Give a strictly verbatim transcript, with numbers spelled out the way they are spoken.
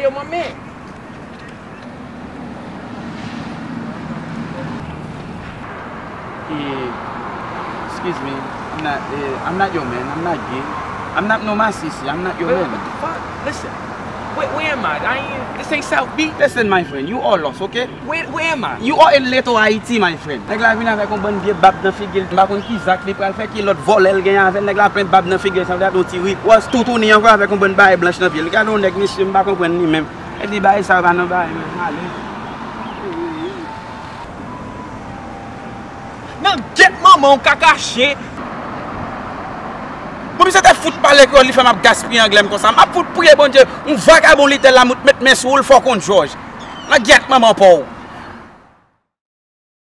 Yo, manmi. Eh, excuse me. I'm not, eh, I'm not your man. I'm not gay. I'm not no masisi. I'm not your man. What the fuck? Listen. Where, where am I? I ain't, this ain't South Beach. Listen, my friend, you are lost, okay? Where, where am I? You are in Little Haiti, my friend. Nèg la vin avèk yon bann vye bab nan figi l. M pa konn ki zak li pral fè, ki lòt vòlè l genyen avè l. Nèg la plen bab nan figi l, sanble a yon ti rikwas toutouni ankò avèk yon bann bagay blanch nan pye l. Gade yon nèg, mesye, m pa konprann li menm. Epi bagay sa yo pa nan bagay menm, m ale. Nan gyèt manman w, kaka chen. Bon, misye te fout pale kreyòl, li fè m ap gaspiye anglè m konsa. M ap fout priye Bondye, yon vagabon li te la, m met men sou ou, l fè w konn jòj. Nan gyèt manman pa w.